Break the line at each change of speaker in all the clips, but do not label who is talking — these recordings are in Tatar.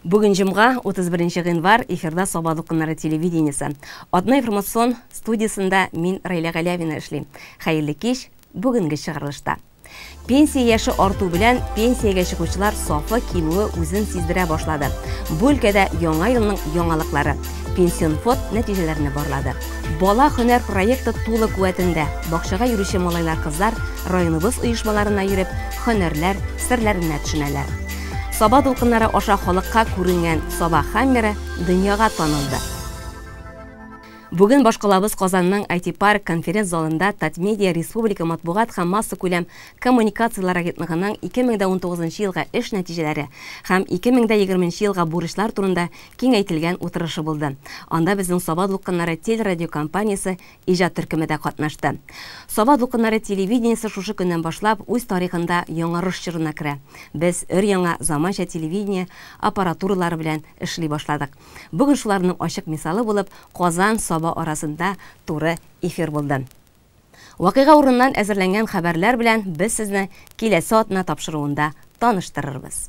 Бүген җомга, 31 гыйнвар, эфирда Саба дулкыннары телевидениесе. Атна информацион студиясендә мин Рәйлә Галявина эшлим. Хәерле кич, бүгенге чыгарылышта. Пенсия яше арту белән пенсиягә чыгучылар сафы кимүе үзен сиздерә башлады. Бу өлкәдә яңа елның яңалыклары. Пенсион фонд нәтиҗәләрне барлады. Бала һөнәр проекты тулы куәтендә. Бакчага йөрүче малайлар-кызлар районыбыз оешмаларына йөреп, һөнәрләр серләренә төшенәләр. Саба дулкыннары аша халыкка күренгән Саба Хаммеры дөньяга танылды. Бүген башкалабыз Казанның IT-парк конференц-залында Татмедиа республика матбугат һәм массакүләм коммуникацияләр агентлыгының 2019 елга эш нәтиҗәләре һәм 2020 елга бурычлар турында киңәйтелгән утырышы булды. Анда безнең Саба дулкыннары телерадиокомпаниясе иҗат төркеме дә катнашты. Саба дулкыннары телевидениесе шушы көннән башлап үз тарихында яңарыш чорына керә. Без өр-яңа заманча телевидение аппаратуралары белән эшли башладык. Бүген шуларның ачык мисалы булып Казан, Саба арасында туры эфир булды. Вакыйга урыннан әзерләнгән хәбәрләр белән без сезне киләсе атна тапшыруында таныштырырбыз.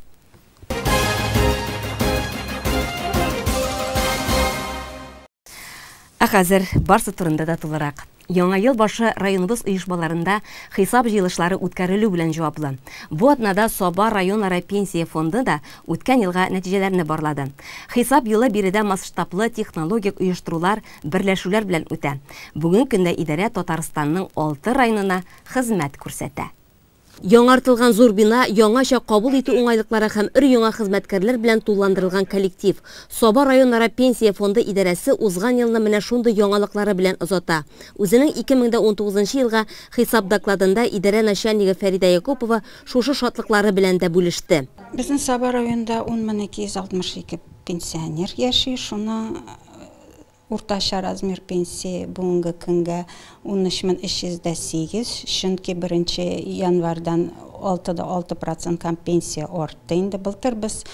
Ә хәзер барсы турында да тулырак. Яңа ел башы районыбыз оешмаларында хисап җыелышлары үткәрелү белән җаваплы. Бу атнада Саба районара пенсия фонды да үткән елга нәтиҗәләрне барлады. Хисап елы биредә масштаблы технологик оештырулар, берләшүләр белән үтә. Бүгенге көндә идарә Татарстанның 6 районына хезмәт күрсәтә. Яңартылган зур бина, яңача кабул итү уңайлыклары һәм өр-яңа хезмәткәрләр белән тулыландырылган коллектив. Саба районара пенсия фонды идарәсе узган елны менә шундый яңалыклары белән озата. Үзенең 2019 елга хисап докладында идарә начальнигы Фәридә Якупова шушы шатлыклары белән дә бүлеште.
Безнең Саба районында 10 262 пенсионер яши, шуның уртача размер пенсия бүгенге көнгә 13 308, чөнки 1 январьдан 6,6 процентка пенсия артты инде. Былтыр без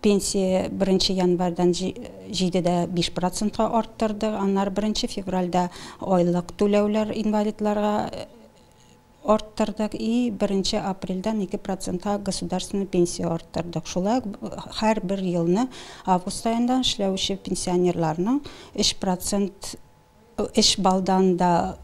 пенсия 1 январьдан 7,5 процентка арттырдык, аннары 1 февральдә айлык түләүләр инвалидларга арттырдык и 1 апрельдән 2 процентка государственный пенсия арттырдык. Шулай һәр бер елны август аенда эшләүче пенсионерларның 3 процент, 3 баллдан да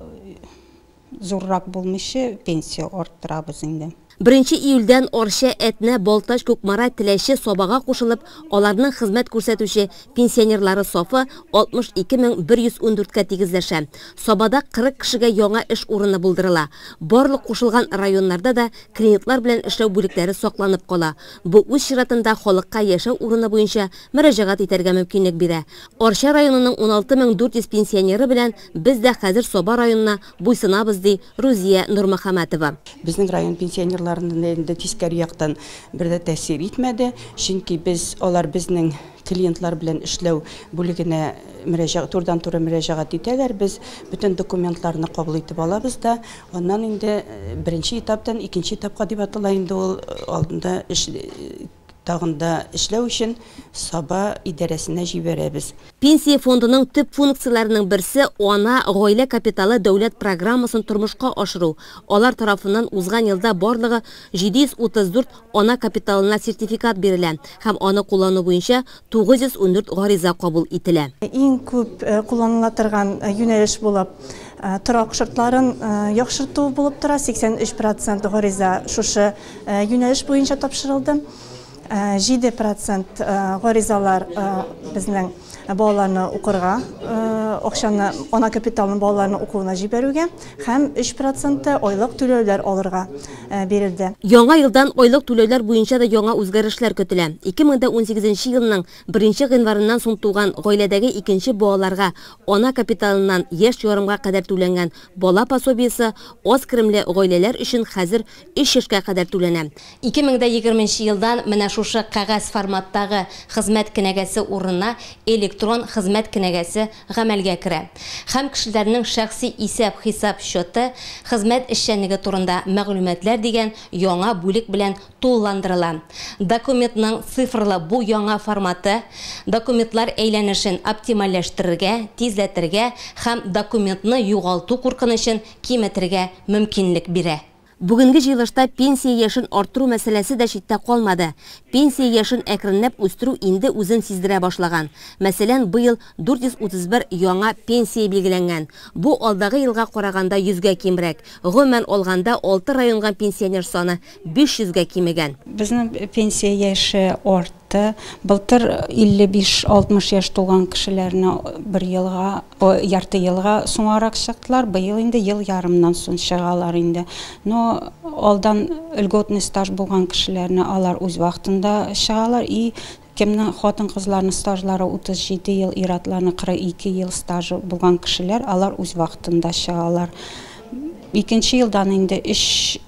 зуррак булмыйча пенсия арттырабыз инде.
1 июльдән Арча, Әтнә, Балтач, Кукмара, Теләче Сабага кушылып, аларның хезмәт күрсәтүче пенсионерлары сафы 62 114кә тигезләшә. Сабада 40 кешегә яңа эш урыны булдырыла. Барлык кушылган районнарда да клиентлар белән эшләү бүлекләре сакланып кала. Бу үз чиратында халыкка яшәү урыны буенча мөрәҗәгать итәргә мөмкинлек бирә. Арча районының 16 400 пенсионеры белән без дә хәзер Саба районына буйсынабыз, ди Рузия Нурмөхәмәтова.
Безнең район пенсионерларына инде тискәре яктан бер дә тәэсир итмәде, чөнки без алар безнең клиентлар белән эшләү бүлегенә мөрәҗәгать, турыдан-туры мөрәҗәгать итәләр. Без бөтен документларны кабул итеп алабыз да, аннан инде беренче этаптан икенче этапка дип атала инде ул, алдында эш тагын да эшләү өчен Саба идарәсенә җибәрәбез.
Пенсия фондының төп функцияләренең берсе ана гаилә капиталы дәүләт программасын тормышка ашыру. Алар тарафыннан узган елда барлыгы 734 ана капиталына сертификат бирелә һәм аны куллану буенча 914 гариза кабул ителә.
Иң күп кулланыла торган юнәлеш булып торак шартларын яхшырту булып тора. 83% гариза шушы юнәлеш буенча тапшырылды. 7% гаризалар безнең балаларны укырга, акчаны, ана капиталын балаларны укуына җибәрүгә һәм 3% айлык түләүләр алырга бирелде.
Яңа елдан айлык түләүләр буенча да яңа үзгәрешләр көтелә. 2018 елның 1 гыйнварыннан соң туган гаиләдәге икенче балаларга ана капиталыннан яшь ярымга кадәр түләнгән бала пособиесе аз керемле гаиләләр өчен хәзер 3 яшькә кадәр түләнә. 2020 елдан менә шушы кәгазь форматтагы хезмәт кенәгәсе урынына электрон хезмәт кенәгәсе гамәлгә керә. Һәм кешеләрнең шәхси исәп-хисап счеты хезмәт эшчәнлеге турында мәгълүматлар дигән яңа бүлек белән тулыландырыла. Документның цифрлы бу яңа форматы документлар әйләнешен оптимальләштерергә, тизләтергә һәм документны югалту куркынычын киметергә мөмкинлек бирә. Бүгенге җыелышта пенсия яшен арттыру мәсьәләсе дә читтә калмады. Пенсия яшен әкренләп үстерү инде үзен сиздерә башлаган. Мәсәлән, быел 431 яңа пенсия билгеләнгән. Бу алдагы елга караганда 100гә кимрәк. Гомумән алганда, алты районга пенсионер саны 500гә кимегән.
Безнең пенсия яше артты. Былтыр 55-60 яшь тулган кешеләрне бер елга, ярты елга соңарак чыктылар. Быел инде ел ярымнан соң чыгалар инде. Но алдан льготный стаж булган кешеләрне алар үз вакытында чыгалар. И кемнең хатын-кызларның стажлары 37 ел, ир-атларның 42 ел стажы булган кешеләр, алар үз вакытында чыгалар. Икенче елдан инде өч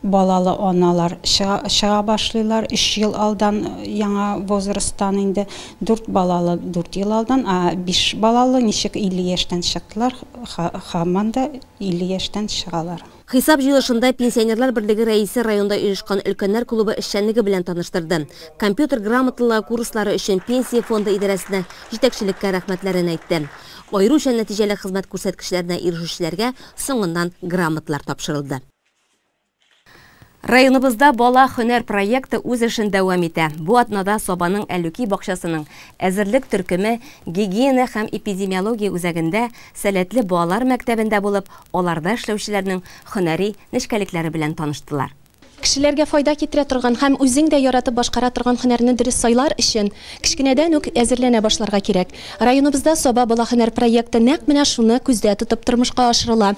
балалы аналар чыга башлыйлар. 3 ел алдан яңа возрасттан инде, 4 балалы 4 ел алдан, а 5 балалы ничек 50 яшьтән чыктылар, һаман да 50 яшьтән чыгалар.
Хисап җыелышында пенсионерлар берлеге рәисе районда оешкан өлкәннәр клубы эшчәнлеге белән таныштырды. Компьютер грамоталылыгы курслары өчен пенсия фонды идарәсенә, җитәкчелеккә рәхмәтләрен әйтте. Аеруча нәтиҗәле хезмәт күрсәткечләренә ирешүчеләргә соңыннан грамоталар тапшырылды. Районыбызда Бала һөнәр проекты үз эшен дәвам итә. Бу атнада Сабаның Әллүки бакчасының әзерлек төркеме гигиена һәм эпидемиология үзәгендә сәләтле балалар мәктәбендә булып, аларда эшләүчеләрнең һөнәри нечкәлекләре белән таныштылар.
Кешеләргә файда китерә торган һәм үзең дә яратып башкара торган һөнәрне дөрес сайлар өчен кечкенәдән үк әзерләнә башларга кирәк. Районыбызда Саба бала һөнәр проекты нәкъ менә шуны күздә тотып тормышка ашырыла.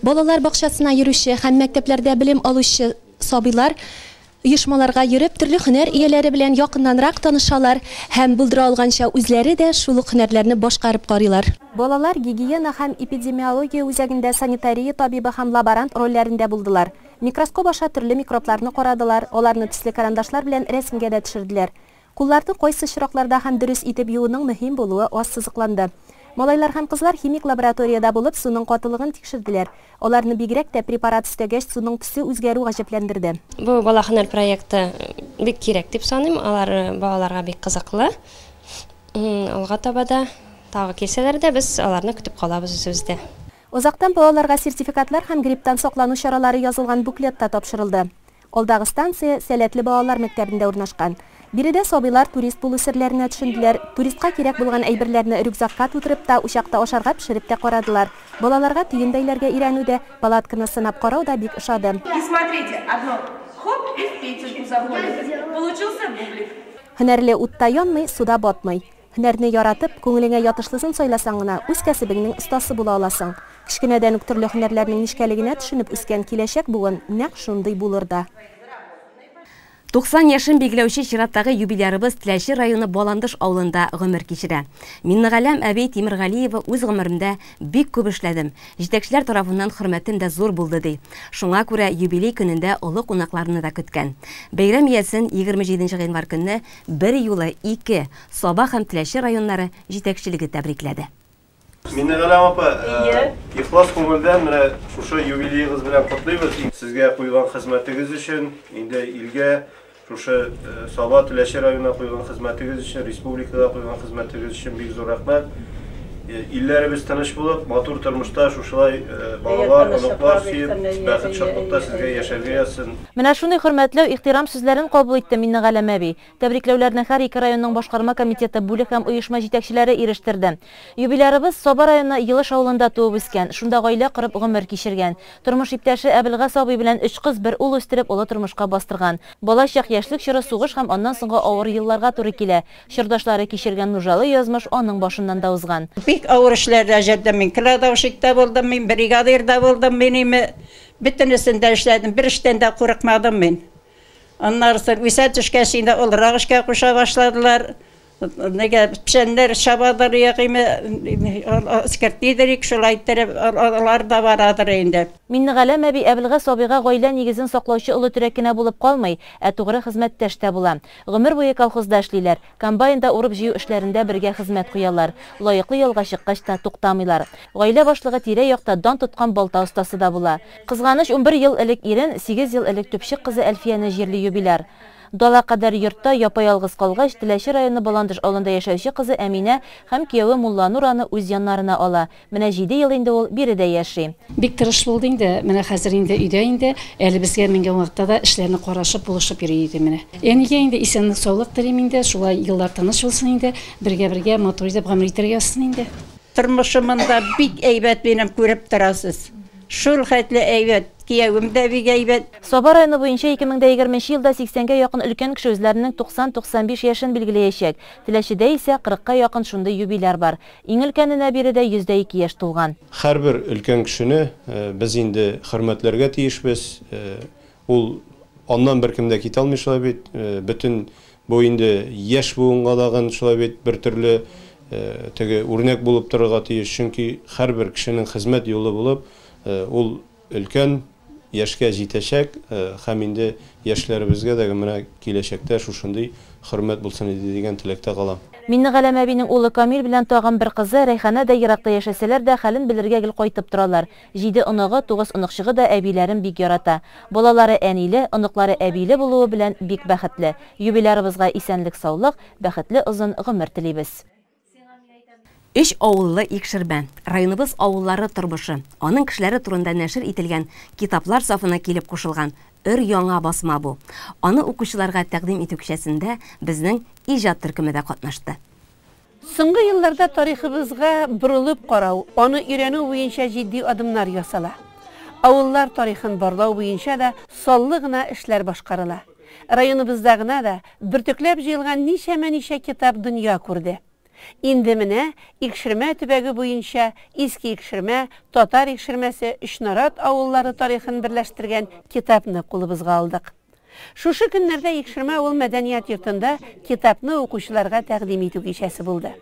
Балалар бакчасына йөрүче һәм мәктәпләрдә белем алучы сабыйлар оешмаларга йөреп, төрле һөнәр ияләре белән якыннанрак танышалар һәм булдыра алганча үзләре дә шул ук һөнәрләрне башкарып карыйлар. Балалар гигиена һәм эпидемиология үзәгендә санитария табибы һәм лаборант рольләрендә булдылар. Микроскоп аша төрле микробларны карадылар, аларны төсле карандашлар белән рәсемгә дә төшерделәр. Кулларны кайсы очракларда һәм дөрес итеп юуның мөһим булуы ассызыкланды. Малайлар һәм кызлар химик лабораториядә булып, суның катылыгын тикшерделәр. Аларны бигрәк тә препарат өстәгәч суның төсе үзгәрү гаҗәпләндерде.
Бу бала һөнәр проекты бик кирәк дип саныйм. Алар балаларга бик кызыклы. Алга таба да тагы килсәләр дә без аларны көтеп калабыз үзебездә.
Озактан балаларга сертификатлар һәм грипптан саклану чаралары язылган буклет та тапшырылды. Алдагы станция сәләтле балалар мәктәбендә урнашкан. Биредә сабыйлар турист булу серләренә төшенделәр. Туристка кирәк булган әйберләрне рюкзакка тутырып та, учакта ашарга пешереп тә карадылар. Балаларга төен бәйләргә өйрәнү дә, палатканы сынап карау да бик ошады.
И смотрите, одно хоп и в петельку заходит. Получился бублик.
Һөнәрле утта янмый, суда батмый. Һөнәрне яратып, күңелеңә ятышлысын сайласаң гына, үз кәсебеңнең остасы була аласың. Кечкенәдән үк төрле һөнәрләрнең нечкәлегенә төшенеп үскән киләчәк буын нәкъ шундый булыр да.
90 яшен билгеләүче чираттагы юбилярыбыз Теләче районы Баландыш авылында гомер кичерә. Миннегаләм әби Тимергалиева үз гомеремдә бик күп эшләдем. Җитәкчеләр тарафыннан хөрмәтем дә зур булды ди. Шуңа күрә юбилей көнендә олы кунакларны да көткән. Бәйрәм иясен 27 гыйнвар көнне бер юлы ике Саба һәм Теләче районнары җитәкчелеге тәбрикләде.
Миннегаләм апа, ихлас күңелдән менә шушы юбилеегыз белән котлыйбыз. Сезгә куйган хезмәтегез өчен, инде илгә шушы Саба Теләче районына куйган хезмәтегез өчен, республикага куйган хезмәтегез өчен бик зур рәхмәт. Илләребез тыныч булып, матур тормышта шушылай балалар, оныклар сөеп, бәхет шатлыкта сезгә яшәргә язсын.
Менә шундый хөрмәтләү, ихтирам сүзләрен кабул итте Миннегаләм әби. Тәбрикләүләрне һәр ике районның башкарма комитеты, бүлек һәм оешма җитәкчеләре ирештерде. Юбилярыбыз Саба районы Елыш авылында туып үскән, шунда гаилә корып гомер кичергән. Тормыш иптәше Әбелгас абый белән өч кыз, бер ул үстереп, олы тормышка бастырган. Балачак, яшьлек чоры сугыш һәм аннан соңгы авыр елларга туры килә. Чордашлары кичергән нужалы язмыш аның башыннан да узган.
Бик авыр эшләрдә җөрдем мин, кладовщикта булдым мин, бригадирда булдым мин, име бөтенесен дә эшләдем, бер эштән дә курыкмадым мин. Аннары соң үсә төшкәч инде олырак эшкә куша башладылар. Нигә печәннәр чабадыр, ягыйме, эскертлидер, шулай иттереп алар да барадыр инде.
Миннегаләм әби Әбелгас абыйга гаилә нигезен саклаучы олы терәк кенә булып калмый, ә тугры хезмәттәш тә була. Гомер буе колхозда эшлиләр, комбайнда урып-җыю эшләрендә бергә хезмәт куялар. Лаеклы ялга чыккач та туктамыйлар. Гаилә башлыгы тирә-якта дан тоткан балта остасы да була. Кызганыч, 11 ел элек ирен, 8 ел элек төпчек кызы Әлфияне җирле юбиляр. Дала кадәр йортта япа-ялгыз калгач, Теләче районы Баландыш авылында яшәүче кызы Әминә һәм кияве Мулланур аны үз яннарына ала. Менә җиде ел инде ул биредә яши.
Бик тырыш булды инде, менә хәзер инде өйдә инде, әле безгә менгән вакытта да эшләрне карашып, булышып йөри иде менә. Әнигә инде исәнлек-саулык телим инде, шулай еллар тыныч булсын инде, бергә-бергә матур итеп гомер итәргә язсын инде.
Тормышым монда бик әйбәт минем, күреп торасыз. Шул хәтле әйбәт, киявем дә бик әйбәт.
Саба районы буенча 2020 нче елда 80 гә якын өлкән кеше үзләренең 90-95 яшен билгеләячәк. Теләчедә исә 40 ка якын шундый юбиляр бар. Иң өлкәненә биредә 102 яшь тулган.
Һәрбер өлкән кешене без инде хөрмәтләргә тиешбез. Ул аннан беркем дә китә алмый шулай бит. Бөтен бу инде яшь буынга дагын шулай бит бер төрле теге үрнәк булып торырга тиеш. Чөнки һәрбер кешенең хезмәт юлы булып, ул өлкән яшькә җитәчәк һәм инде яшьләребезгә дә менә киләчәктә шушындый хөрмәт булсын иде дигән теләктә калам.
Миннегаләм әбинең улы Камил белән тагын бер кызы Рәйхана да еракта яшәсәләр дә, хәлен белергә гел кайтып торалар. Җиде оныгы, тугыз оныкчыгы да әбиләрен бик ярата. Балалары әниле, оныклары әбиле булуы белән бик бәхетле. Юбилярыбызга исәнлек-саулык, бәхетле озын гомер телибез.
Өч авыллы Икшермә, районыбыз авыллары тормышы, аның кешеләре турында нәшер ителгән китаплар сафына килеп кушылган өр-яңа басма бу. Аны укучыларга тәкъдим итү кичәсендә безнең иҗат төркеме дә катнашты.
Соңгы елларда тарихыбызга борылып карау, аны өйрәнү буенча җитди адымнар ясала. Авыллар тарихын барлау буенча да саллы гына эшләр башкарыла. Районыбызда гына да бөртекләп җыелган ничәмә-ничә китап дөнья күрде. Инде менә Икшермә төбәге буенча Иске Икшермә, Татар Икшермәсе, Өчнарат авыллары тарихын берләштергән китапны кулыбызга алдык. Шушы көннәрдә Икшермә авыл мәдәният йортында китапны укучыларга тәкъдим итү кичәсе булды.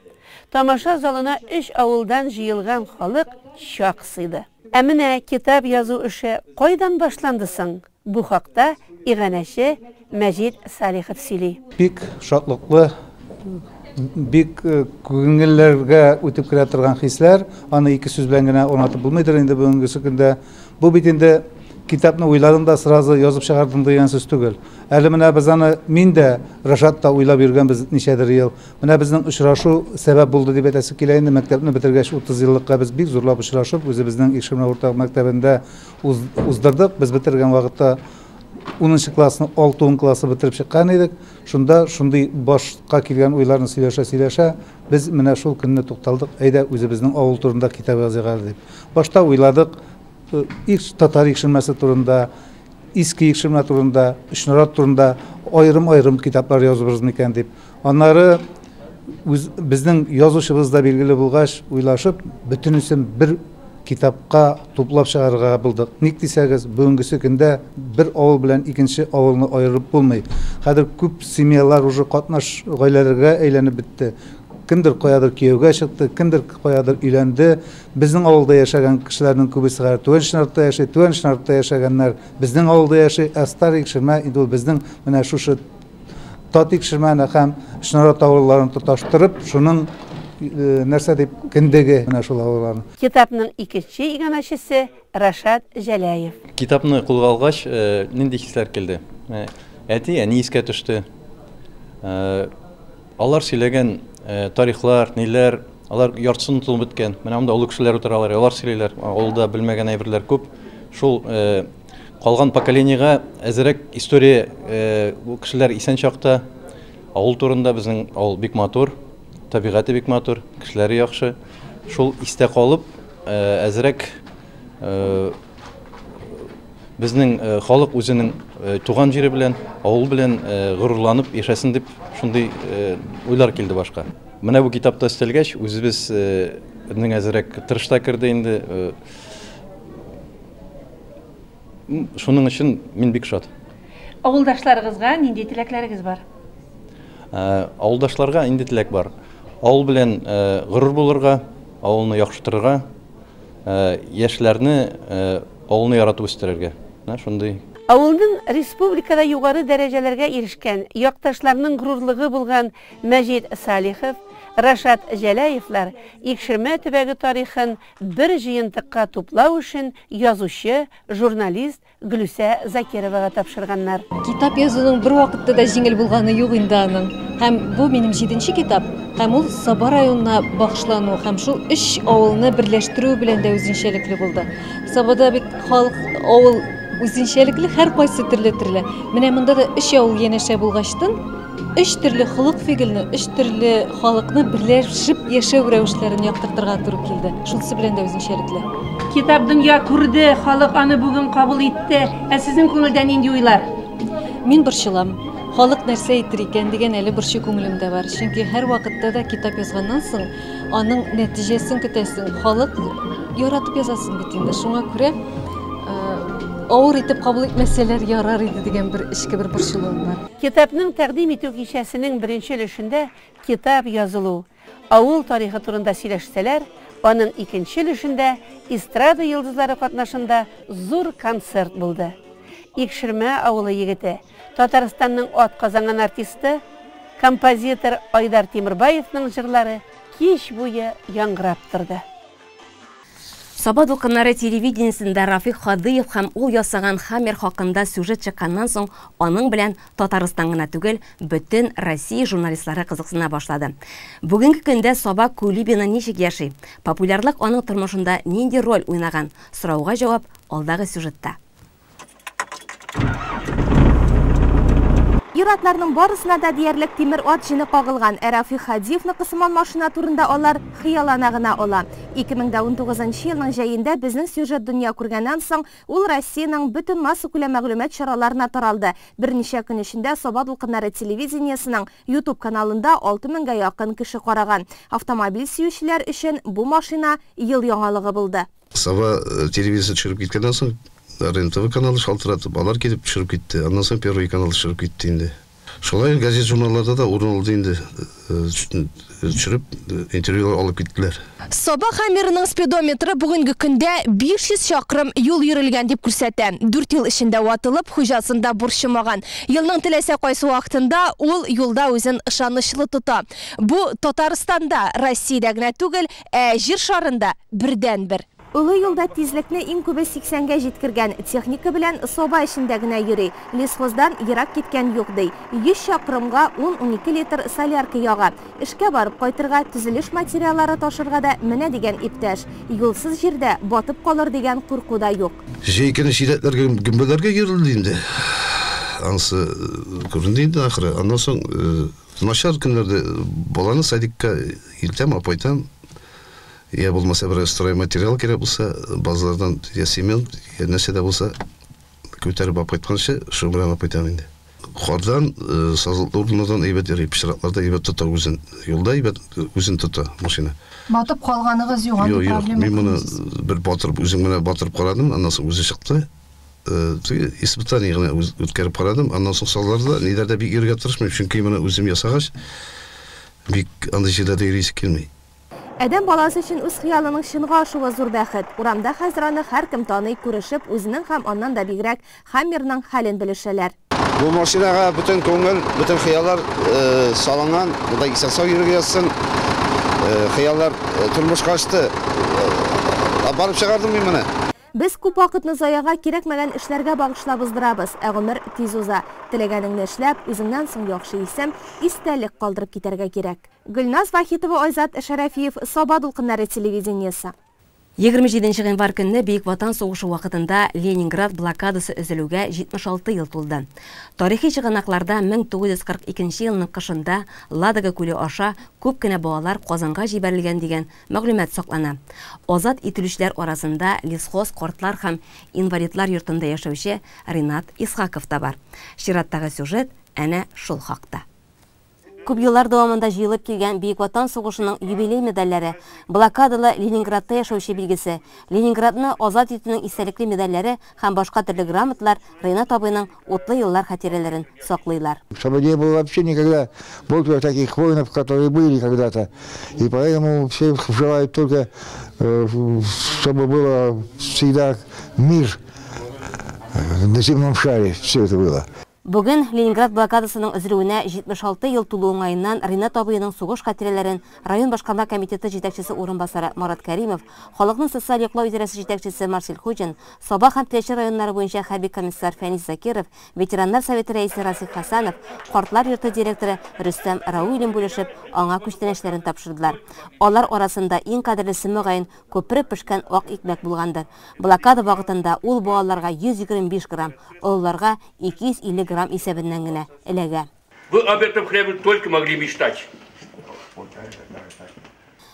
Тамаша залына өч авылдан җыелган халык чак сыйды. Ә менә китап язу эше кайдан башланды соң? Бу хакта иганәче Мәҗит Салихов сөйли.
Бик шатлыклы, бик күңелләргә үтеп керә торган хисләр. Аны ике сүз белән генә аңлатып булмыйдыр инде бүгенгесе көндә. Бу бит инде китапны уйладың да сразу язып чыгардың дигән сүз түгел. Әле менә без аны, мин дә, Рашат та уйлап йөргәнбез ничәдер ел. Менә безнең очрашу сәбәп булды дип әйтәсе килә инде. Мәктәпне бетергәч 30 еллыкка без бик зурлап очрашып, үзебезнең Икшермә урта мәктәбендә уздырдык. Без бетергән вакытта унынчы классны, алты-ун классы бетереп чыккан идек. Шунда шундый башка килгән уйларны сөйләшә-сөйләшә, без менә шул көнне тукталдык, әйдә үзебезнең авыл турында китап языйк әле дип. Башта уйладык, татар Икшермәсе турында, Иске Икшермә турында, Өчнарат турында аерым-аерым китаплар языбыз микән дип. Аннары безнең язучыбыз да билгеле булгач, уйлашып, бөтенесен бер китапка туплап чыгарырга булдык. Ник дисәгез, бүгенгесе көндә бер авыл белән икенче авылны аерып булмый. Хәзер күп семьялар уже катнаш гаиләләргә әйләнеп бетте. Кемдер каядыр кияүгә чыкты, кемдер каядыр өйләнде. Безнең авылда яшәгән кешеләрнең күбесе хәзер Түбән Чынартта яши, Түбән Чынартта яшәгәннәр безнең авылда яши, ә Старый Икшермә инде ул безнең менә шушы Тат Икшермәне һәм Чынарат авылларын тоташтырып, шуның нәрсә дип кендеге менә шул авылларның.
Китапның икенче иганәчесе Рашат Җәләев.
Китапны кулга алгач, нинди хисләр килде? Әти, әни искә төште. Алар сөйләгән тарихлар, ниләр, алар яртысын онытылып беткән. Менә монда олы кешеләр утыралар, алар сөйлиләр. Авылда белмәгән әйберләр күп. Шул калган поколениега әзерәк история, бу кешеләр исән чакта авыл турында, безнең авыл бик матур, табигате бик матур, кешеләре яхшы. Шул истә калып, әзерәк безнең халык үзенең туган җире белән, авыл белән горурланып яшәсен дип шундый уйлар килде башка. Менә бу китапта өстәлгәч, үзебезнең әзерәк тырыш та керде инде. Шуның өчен мин бик шат.
Авылдашларыгызга нинди теләкләрегез бар?
Авылдашларга инде теләк бар. Авыл белән горур булырга, авылны яхшыртырга, яшьләрне авылны яратып үстерергә. Менә шундый.
Авылның республикада югары дәрәҗәләргә ирешкән, якташларның горурлыгы булган Мәҗит Салихов, Рашат Җәләевлар Икшермә төбәге тарихын бер җыентыкка туплау эшен язучы, журналист Гөлүсә Закировага тапшырганнар.
Китап язуның бервакытта да җиңел булганы юк инде аның. Һәм бу минем җиденче китап, һәм ул Саба районына багышлану һәм шул өч авылны берләштерү белән дә үзенчәлекле булды. Сабада бит халык, авыл үзенчәлекле, һәркайсы төрле-төрле. Менә монда да өч авыл янәшә булгачтын, өч төрле холык-фигыльне, өч төрле халыкны берләшеп яшәү рәвешләрен яктыртырга туры килде. Шунысы белән дә үзенчәлекле.
Китап дөнья күрде, халык аны бүген кабул итте. Ә сезнең күңелдә нинди уйлар?
Мин борчылам. Халык нәрсә әйтер икән дигән әле борчу күңелемдә бар. Чөнки һәрвакытта да китап язганнан соң аның нәтиҗәсен көтәсең. Халык яратып язасын бит инде. Шуңа күрә авыр итеп кабул итмәсәләр ярар иде дигән бер эчке бер борчылуым бар.
Китапның тәкъдим итү кичәсенең беренче өлешендә китап язылу, авыл тарихы турында сөйләшсәләр, аның икенче өлешендә эстрада йолдызлары катнашында зур концерт булды. Икшермә авылы егете, Татарстанның атказанган артисты, композитор Айдар Тимербаевның җырлары кич буе яңгырап торды.
Саба дулкыннары телевидениесендә Рафик Хадыев һәм ул ясаган Хаммер хакында сюжет чыкканнан соң, аның белән Татарстан гына түгел, бөтен Россия журналистлары кызыксына башлады. Бүгенге көндә Саба Кулибина ничек яши? Популярлык аның тормышында нинди роль уйнаган? Сорауга җавап алдагы сюжетта.
Ир-атларның барысына да диярлек тимер ат җене кагылган. Ә Рафик Хадиевныкы сыман машина турында алар хыяллана гына ала. 2019 елның җәендә безнең сюжет дөнья күргәннән соң, ул Россиянең бөтен массакүләм мәгълүмат чараларына таралды. Берничә көн эчендә Саба дулкыннары телевидениесенең YouTube каналында 6000гә якын кеше караган. Автомобиль сөючеләр өчен бу машина ел яңалыгы булды.
Саба телевидениесе төшереп киткәннән соң, РЕН-ТВ каналы шалтыратып, алар килеп төшереп китте. Аннан соң Первый канал төшереп китте инде. Шулай газет журналларда да урын алды инде, төшереп, интервьюлар алып киттеләр.
Саба Хаммерының спидометры бүгенге көндә 500 чакрым юл йөрелгән дип күрсәтә. 4 ел эчендә ватылып, хуҗасын да борчымаган. Елның теләсә кайсы вакытында ул юлда үзен ышанычлы тота. Бу Татарстанда, Россиядә генә түгел, ә җир шарында бердәнбер. Олы юлда тизлекне иң күбе 80гә җиткергән, техника белән Саба эчендә генә йөри. Лесхоздан ерак киткән юк ди. 100 чакрымга 10-12 литр солярка яга. Эшкә барып кайтырга, төзелеш материаллары ташырга да менә дигән иптәш. Юлсыз җирдә батып калыр дигән курку да юк.
Җәй көне чиләкләргә, гөмбәләргә йөрелде инде. Ансы күренде инде ахыры. Аннан соң начар көннәрдә баланы садикка илтәм, апайтам. Я булмаса берәр стройматериал кирәк булса, базардан я цемент, я нәрсә дә булса күтәреп алып кайтканчы, шуның белән алып кайтам инде. Кардан, сазлыклы урыннардан әйбәт йөри, пычракларда әйбәт тота үзен. Юлда әйбәт үзен тота машина.
Батып калганыгыз юк, андый
Юк, юк,
проблема
мин моны
күрмисез?
бер батырып, үзем генә батырып карадым, аннан соң үзе чыкты. Теге испытание генә үткәреп карадым, аннан соң салларда, ниләрдә бик йөрергә тырышмыйм, чөнки моны үзем ясагач, бик андый җирләрдә йөрисе килми.
Адәм баласы өчен үз хыялының чынга ашуы зур бәхет. Урамда хәзер аны һәркем таный, күрешеп, үзенең һәм аннан да бигрәк Хаммерның хәлен белешәләр.
Бу машинага бөтен күңел, бөтен хыяллар салынган. Монда исән-сау йөрергә язсын. Хыяллар тормышка ашты. Барып чыгардым мин моны.
Без күп вакытны заяга кирәкмәгән эшләргә багышлап уздырабыз, ә гомер тиз уза. Теләгәнеңне эшләп, үзеңнән соң яхшы исем, истәлек калдырып китәргә кирәк. Гөлназ Вахитова, Айзат Шәрәфиев, Саба дулкыннары телевидениесе.
Егерме җиденче гыйнвар көнне Бөек Ватан сугышы вакытында Ленинград блокадасы өзелүгә 76 ел тулды. Тарихи чыганакларда мең тугыз йөз кырык икенче елның кышында Ладога күле аша күп кенә балалар Казанга җибәрелгән дигән мәгълүмат саклана. Азат ителүчеләр арасында лесхоз, картлар һәм инвалидлар йортында яшәүче Ринат Исхаков та бар. Чираттагы сюжет әнә шул хакта. Күп еллар дәвамында җыелып килгән Бөек Ватан сугышының юбилей медальләре, блокадалы Ленинградта яшәүче билгесе, Ленинградны азат итүнең истәлекле медальләре һәм башка төрле грамоталар Ринат абыйның утлы еллар хатирәләрен саклыйлар.
Чтобы не было вообще никогда больше таких воинов, которые были когда-то. И поэтому все желают только, чтобы было всегда мир. На земном шаре все это было.
Бүген Ленинград блокадасының өзелүенә 76 ел тулу уңаеннан Ринат абыйның сугыш хатирәләрен район башкарма комитеты җитәкчесе урынбасары Марат Кәримов, халыкның социаль яклау идарәсе җитәкчесе Марсель Хуҗин, Саба һәм Теләче районнары буенча хәрби комиссар Фәнис Закиров, ветераннар советы рәисе Расих Хәсәнов, картлар йорты директоры Рөстәм Рауилин бүлешеп, аңа күчтәнәчләрен тапшырдылар. Алар арасында иң кадерлесе мөгаен күпереп пешкән ак икмәк булгандыр. Блокада вакытында ул балаларга 125 грамм, олыларга 250 грамм исәбеннән генә эләгә.
Вы об этом хлебе только могли мечтать.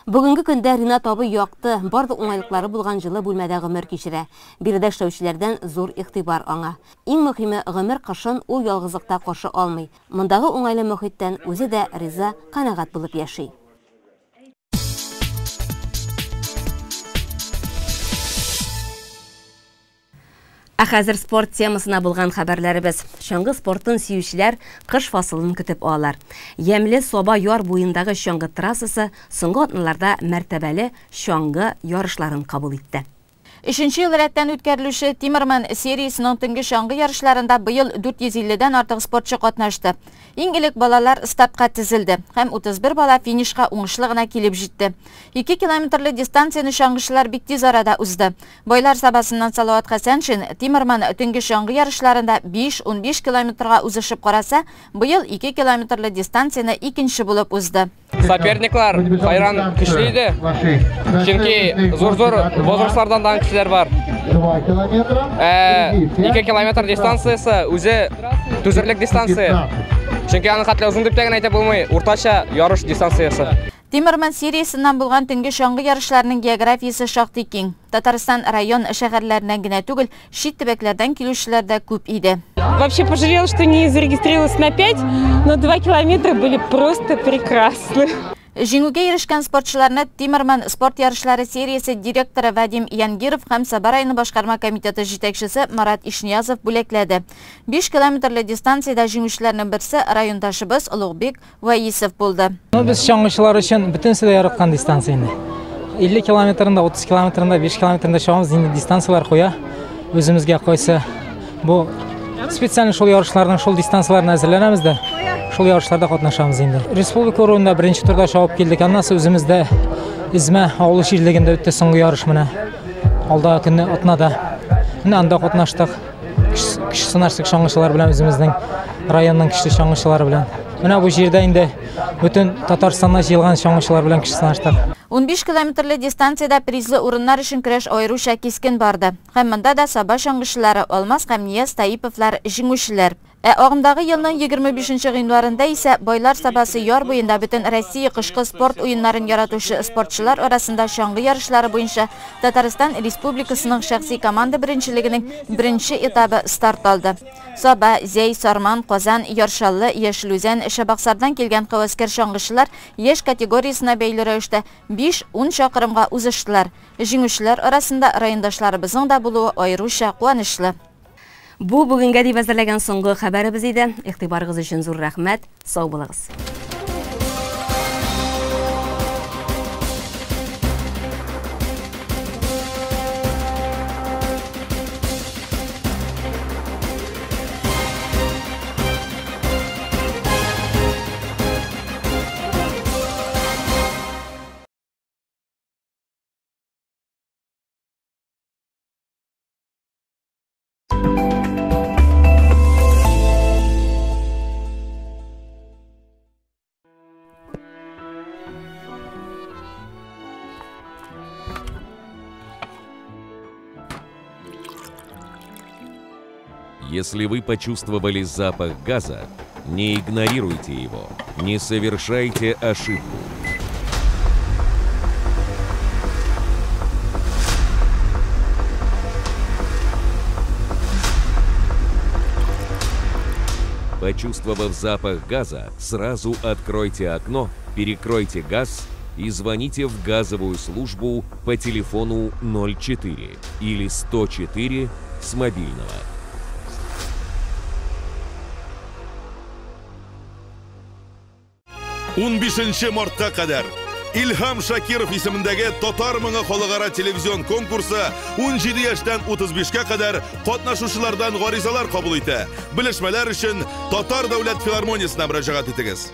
Бүгенге көндә Ринат абый якты, барлык уңайлыклары булган җылы бүлмәдә гомер кичерә. Биредә эшләүчеләрдән зур игътибар аңа. Иң мөһиме, гомер кышын ул ялгызлыкта каршы алмый. Мондагы уңайлы мөхиттән үзе дә риза, канәгать булып яши. Ә хәзер спорт темасына булган хәбәрләребез. Чаңгы спортын сөючеләр кыш фасылын көтеп алалар. Ямьле Саба яр буендагы чаңгы трассасы соңгы атналарда мәртәбәле чаңгы ярышларын кабул итте.
Өченче ел рәттән үткәрелүче Тимерман сериясының төнге чаңгы ярышларында быел 450-дән артык спортчы катнашты. Иң элек балалар стартка тезелде һәм 31 бала финишка уңышлы гына килеп җитте. 2 километрлы дистанцияне чаңгычылар бик тиз арада узды. Байлар Сабасыннан Салават Хәсәншин Тимерман төнге чаңгы ярышларында 5-15 километрга узышып караса, быел 2 километрлы дистанцияне икенче булып узды.
Соперниклар хайран көчле иде. Чөнки зур-зур возрастлардан да кешеләр бар. 2 километр дистанциясе үзе түзерлек дистанция. Чөнки аны хәтле озын дип тә генә әйтеп булмый, уртача ярыш дистанциясе.
Тимерман сериясеннән булган төнге чаңгы ярышларының географиясе шактый киң. Татарстан район шәһәрләреннән генә түгел, чит төбәкләрдән килүчеләр дә күп иде.
Вообще пожалела, что не зарегистрировалась на 5, но 2 километра были просто прекрасны.
Җиңүгә ирешкән спортчыларны Тимерман спорт ярышлары сериясе директоры Вадим Янгиров һәм Саба районы башкарма комитеты җитәкчесе Марат Ишниязов бүләкләде. 5 километрлы дистанциядә җиңүчеләрнең берсе райондашыбыз Олугбек Ваисов булды.
Без чаңгычылар өчен бөтенесе дә яраткан дистанция инде. 50 километрында, 30 километрында, 5 километрында чабабыз, инде дистанцияләр куя. Үзебезгә кайсы бу специально шул ярышларның шул дистанцияләрен әзерләнәбез дә, шул ярышларда катнашабыз инде. Республика урынында беренче турда чабып килдек. Аннан соң үзебездә Измә авыл җирлегендә үтте соңгы ярыш менә. Алдагы көнне атнада. Менә анда катнаштык. Көч сынаштык чаңгычылар белән, үзебезнең районның көчле чаңгычылары белән. Менә бу җирдә инде бөтен Татарстаннан җыелган чаңгычылар белән көч сынаштык.
15 километрлы дистанциядә призлы урыннар өчен көрәш аеруча кискен барды. Һәм монда да Саба чаңгычылары Алмаз һәм Нияз Таиповлар җиңүчеләр. Ә агымдагы елның 25 гыйнварында исә Байлар Сабасы яр буенда бөтен Россия кышкы спорт уеннарын яратучы спортчылар арасында чаңгы ярышлары буенча Татарстан Республикасының шәхси команда беренчелегенең беренче этабы старт алды. Саба, Зәй, Сарман, Казан, Яр Чаллы, Яшел Үзән, Чабаксардан килгән һәвәскәр чаңгычылар яшь категориясенә бәйле рәвештә 5-10 чакрымга узыштылар. Җиңүчеләр арасында райондашларыбызның да булуы аеруча куанычлы.
Бу бүгенгә дип әзерләгән соңгы хәбәребез иде. Игътибарыгыз өчен зур рәхмәт. Сау булыгыз.
Если вы почувствовали запах газа, не игнорируйте его, не совершайте ошибку. Почувствовав запах газа, сразу откройте окно, перекройте газ и звоните в газовую службу по телефону 04 или 104 с мобильного.
15 мартка кадәр
Илһам Шакиров исемендәге Татар моңы халыкара телевизион конкурсы 17 яшьтән 35-кә кадәр катнашучылардан гаризалар кабул итә. Белешмәләр өчен Татар дәүләт филармониясенә мөрәҗәгать итегез.